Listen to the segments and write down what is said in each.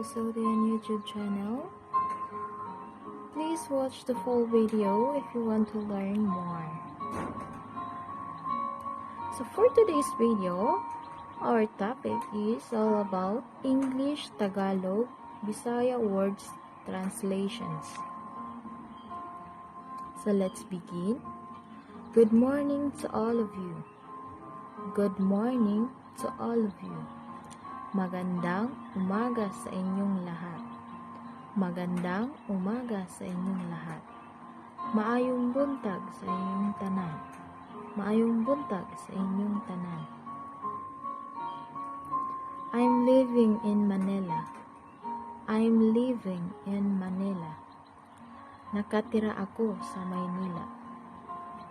Sodian YouTube channel. Please watch the full video if you want to learn more. So for today's video, our topic is all about English, Tagalog, Bisaya words translations. So let's begin. Good morning to all of you. Good morning to all of you. Magandang umaga sa inyong lahat. Magandang umaga sa inyong lahat. Maayong buntag sa inyong tanan. Maayong buntag sa inyong tanan. I'm living in Manila. I'm living in Manila. Nakatira ako sa Maynila.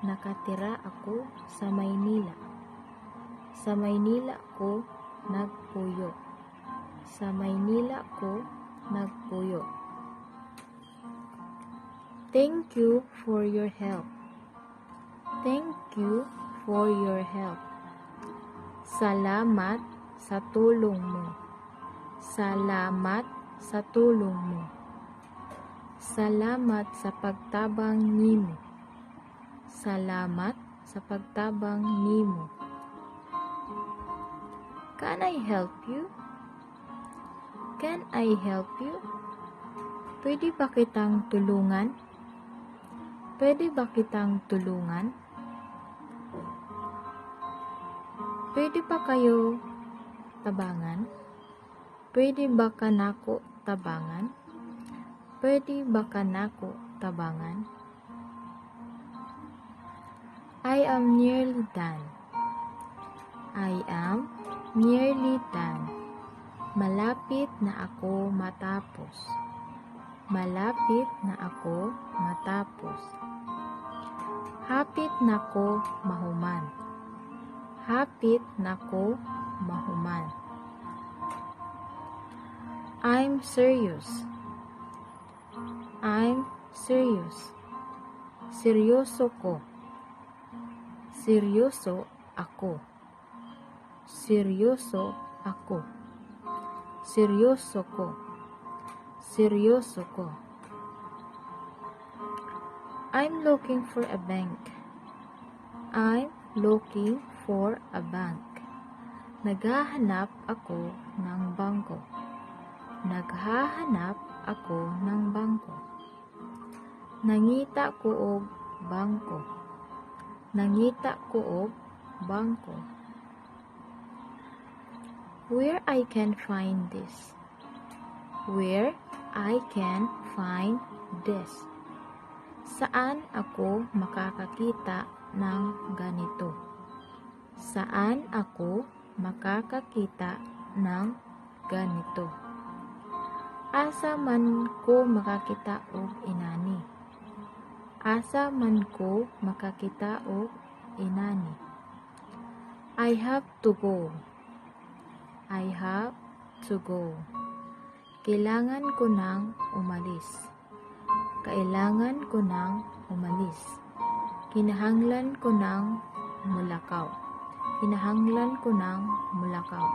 Nakatira ako sa Maynila. Sa Maynila ko nagpuyo. Sa Maynila ko nagpuyo. Thank you for your help. Thank you for your help. Salamat sa tulong mo. Salamat sa tulong mo. Salamat sa pagtabang nimo. Salamat sa pagtabang nimo. Can I help you? Can I help you? Pwede ba kitang tulungan? Pwede ba kitang tulungan? Pwede ba kayo tabangan? Pwede ba ka nako tabangan? Pwede ba ka nako tabangan? I am nearly done. I am nearly done. Malapit na ako matapos. Malapit na ako matapos. Hapit na ko mahuman. Hapit na ko mahuman. I'm serious. I'm serious. Seryoso ko. Seryoso ako. Seryoso ako. Seryoso ko. Seryoso ko. I'm looking for a bank. I'm looking for a bank. Naghahanap ako ng bangko. Naghahanap ako ng bangko. Nangita ko og bangko. Nangita ko og bangko. Where I can find this? Where I can find this? Saan ako makakakita ng ganito? Saan ako makakakita ng ganito? Asa man ko makakita og inani? Asa man ko makakita og inani? I have to go. I have to go. Kailangan ko nang umalis. Kailangan ko nang umalis. Kinahanglan ko nang mulakaw. Kinahanglan ko nang mulakaw.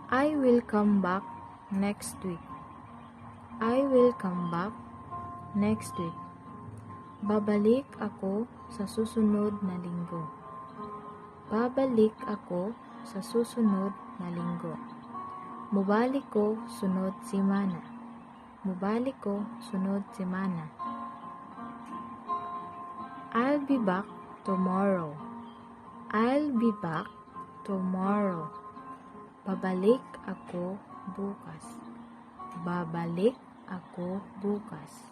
I will come back next week. I will come back next week. Babalik ako sa susunod na linggo. Babalik ako sa susunod na linggo. Mubalik ko sunod semana. Mubalik ko sunod semana. I'll be back tomorrow. I'll be back tomorrow. Babalik ako bukas. Babalik ako bukas.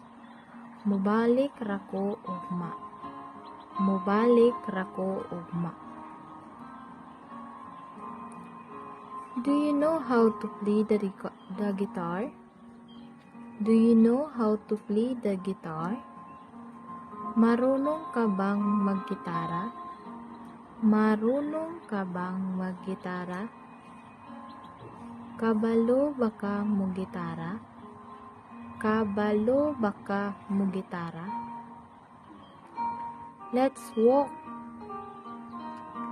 Mubalik ra ko ugma. Mubalik ra ko ugma. Do you know how to play the guitar? Do you know how to play the guitar? Marunong ka bang maggitara? Marunong ka bang maggitara? Kabalo ba ka mogitara? Kabalo ba ka mogitara? Let's walk.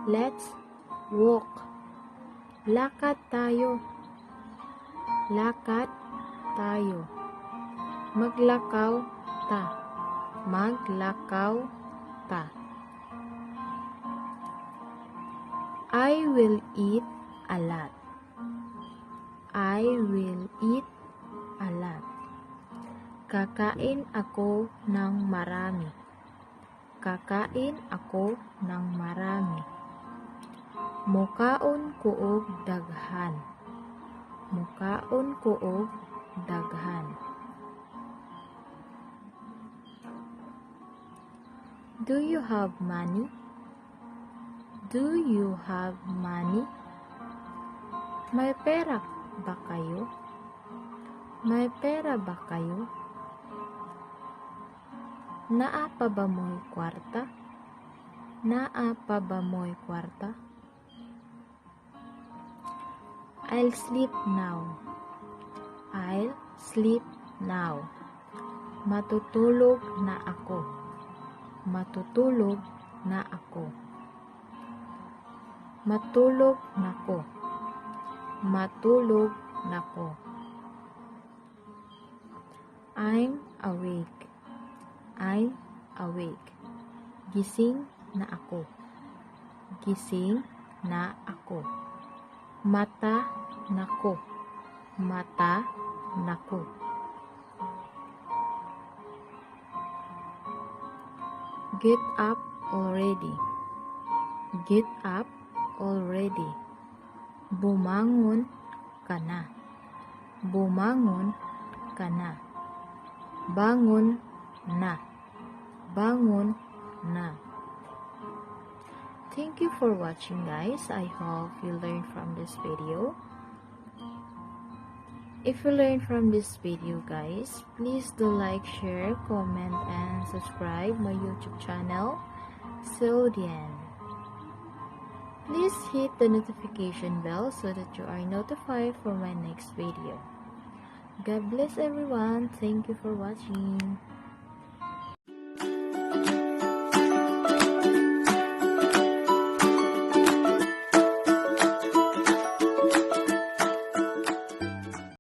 Let's walk. Lakad tayo. Lakad tayo. Maglakaw ta. Maglakaw ta. I will eat a lot. I will eat a lot. Kakain ako ng marami. Kakain ako ng marami. Mukaon ko og daghan. Mukaon ko og daghan. Do you have money? Do you have money? May pera ba kayo? May pera ba kayo? Naa pa ba mo'y kwarta? Naa pa ba mo'y kwarta? I'll sleep now. I'll sleep now. Matutulog na ako. Matutulog na ako. Matulog na ko. Matulog na ko. I'm awake. I'm awake. Gising na ako. Gising na ako. Mata na ko. Mata na ko. Get up already. Get up already. Bumangon ka na. Bumangon ka na. Bangon na. Bangon na. Thank you for watching, guys. I hope you learned from this video. If you learned from this video, guys, please do like, share, comment, and subscribe my YouTube channel, Syllian. Please hit the notification bell so that you are notified for my next video. God bless everyone. Thank you for watching.